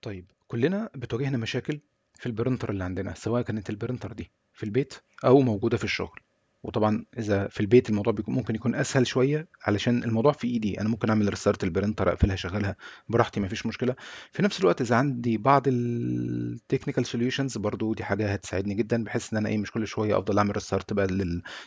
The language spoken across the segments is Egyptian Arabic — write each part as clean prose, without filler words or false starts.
طيب كلنا بتواجهنا مشاكل في ال printer اللي عندنا، سواء كانت ال printer دي في البيت او موجودة في الشغل. وطبعا اذا في البيت الموضوع بيكون ممكن يكون اسهل شوية علشان الموضوع في ايدي، انا ممكن اعمل restart ال printer، اقفلها اشغلها براحتي، مفيش مشكلة. في نفس الوقت اذا عندي بعض ال technical solutions برضو دي حاجة هتساعدني جدا، بحيث ان انا ايه مش كل شوية افضل اعمل restart بقى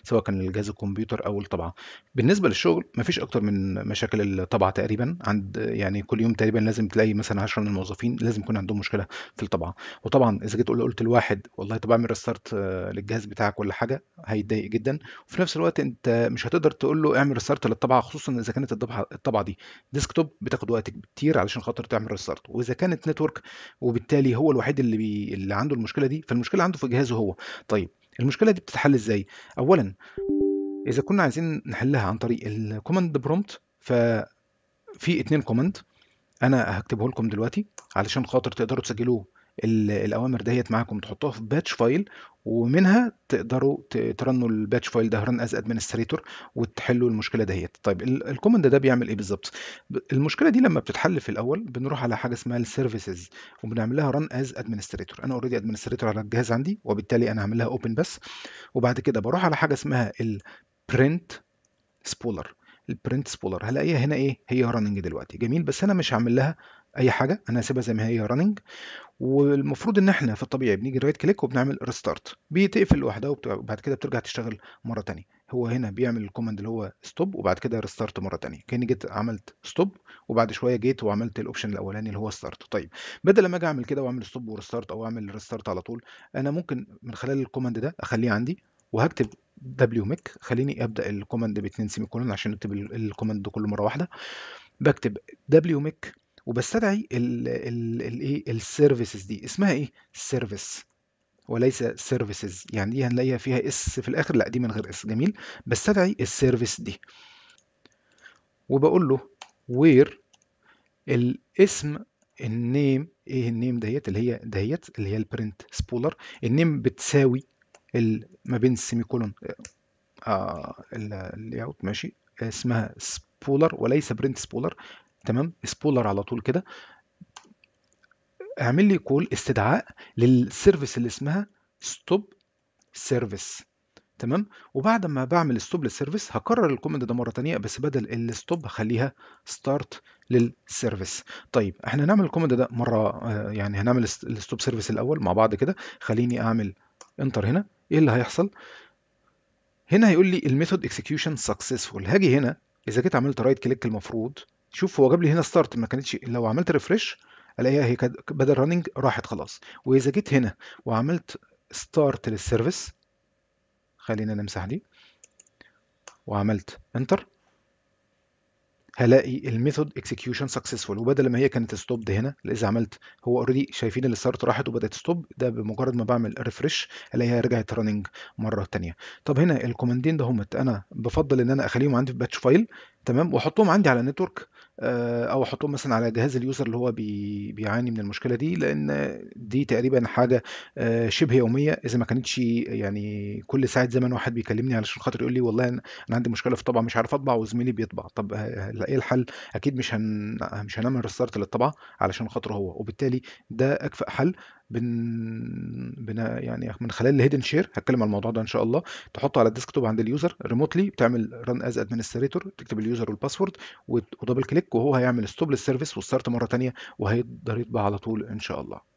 سواء كان للجهاز الكمبيوتر او الطابعه. بالنسبة للشغل مفيش اكتر من مشاكل الطابعه تقريبا، عند يعني كل يوم تقريبا لازم تلاقي مثلا 10 من الموظفين لازم يكون عندهم مشكلة في الطابعه. وطبعا اذا جيت قلت لواحد والله طب اعمل restart للجهاز بتاعك ولا حاجة، هيتضايق جدا. وفي نفس الوقت انت مش هتقدر تقول له اعمل restart للطابعه، خصوصا اذا كانت الطابعه دي desktop بتاخد وقت كتير علشان خاطر تعمل restart، واذا كانت network وبالتالي هو الوحيد اللي عنده المشكلة دي، فالمشكلة عنده في جهازه هو. طيب المشكلة دي بتتحل ازاي؟ اولا اذا كنا عايزين نحلها عن طريق ال command prompt، ففي 2 command انا هكتبه لكم دلوقتي علشان خاطر تقدروا تسجلوه الاوامر دهيت معاكم، تحطوها في batch file، ومنها تقدروا ترنوا ال batch file ده run as administrator وتحلوا المشكلة دهيت. طيب ال command ده بيعمل ايه بالظبط؟ المشكلة دي لما بتتحل في الاول بنروح على حاجة اسمها ال services وبنعمل لها run as administrator. انا already administrator على الجهاز عندي، وبالتالي انا هعمل لها open بس. وبعد كده بروح على حاجة اسمها ال print spooler. ال print spooler هلاقيها هنا ايه؟ هي running دلوقتي، جميل. بس انا مش هعمل لها اي حاجة، انا هسيبها زي ما هي running. والمفروض ان احنا في الطبيعي بنيجي right click وبنعمل restart، بتقفل لوحدها وبعد كده بترجع تشتغل مرة ثانية. هو هنا بيعمل ال command اللي هو stop وبعد كده restart مرة ثانية، كاني جيت عملت stop وبعد شوية جيت وعملت ال option الاولاني اللي هو start. طيب بدل ما اجي اعمل كده واعمل stop و restart او اعمل restart على طول، انا ممكن من خلال ال command ده اخليه عندي وهكتب wmic. خليني ابدا ال command ب2 semicolon عشان نكتب ال command ده كله مرة واحدة. بكتب wmic وبستدعي الايه ال services دي، اسمها ايه؟ service وليس services، يعني دي هنلاقيها فيها s في الاخر، لا دي من غير s. جميل. بستدعي ال service دي وبقول له where الاسم ال name، ايه ال name دهيت اللي هي دهيت اللي هي ال print spooler، ال name بتساوي ما بين ال semicolon ال layout ماشي، اسمها spooler وليس print spooler، تمام، spooler على طول كده. اعمل لي call استدعاء لل service اللي اسمها stop service، تمام. وبعد ما بعمل stop لل service هكرر ال command ده مرة ثانية، بس بدل ال stop هخليها start لل service. طيب احنا هنعمل ال command ده مرة، يعني هنعمل ال stop service الاول مع بعض كده. خليني اعمل enter هنا. ايه اللي هيحصل هنا؟ هيقول لي ال method execution successful. هاجي هنا اذا جيت عملت right click المفروض شوف هو جاب لي هنا start، ما كانتش، لو عملت refresh الاقيها هي بدل running راحت خلاص. واذا جيت هنا وعملت start لل service، خلينا نمسح دي، وعملت enter، هلاقي ال method execution successful. وبدل ما هي كانت stop ده هنا، اذا عملت هو already شايفين ال start راحت وبدات stop، ده بمجرد ما بعمل refresh الاقيها رجعت running مرة ثانية. طب هنا ال command ين ده هم انا بفضل ان انا اخليهم عندي في batch file، تمام، واحطهم عندي على network، او احطهم مثلا على جهاز ال user اللي هو بيعاني من المشكلة دي، لان دي تقريبا حاجة شبه يومية، اذا ما كانتش يعني كل ساعة زمن واحد بيكلمني علشان خاطر يقول لي والله انا عندي مشكلة في الطابعه مش عارف اطبع وزميلي بيطبع. طب ايه الحل؟ اكيد مش هنعمل restart للطابعه علشان خاطره هو، وبالتالي ده اكفأ حل يعني من خلال ال hidden share. هتكلم عن الموضوع ده ان شاء الله. تحطه على ال desktop عند ال user remotely، بتعمل run as administrator، تكتب ال user وال password و double click، وهو هيعمل stop لل service وال start مرة ثانية، وهيقدر يطبع على طول ان شاء الله.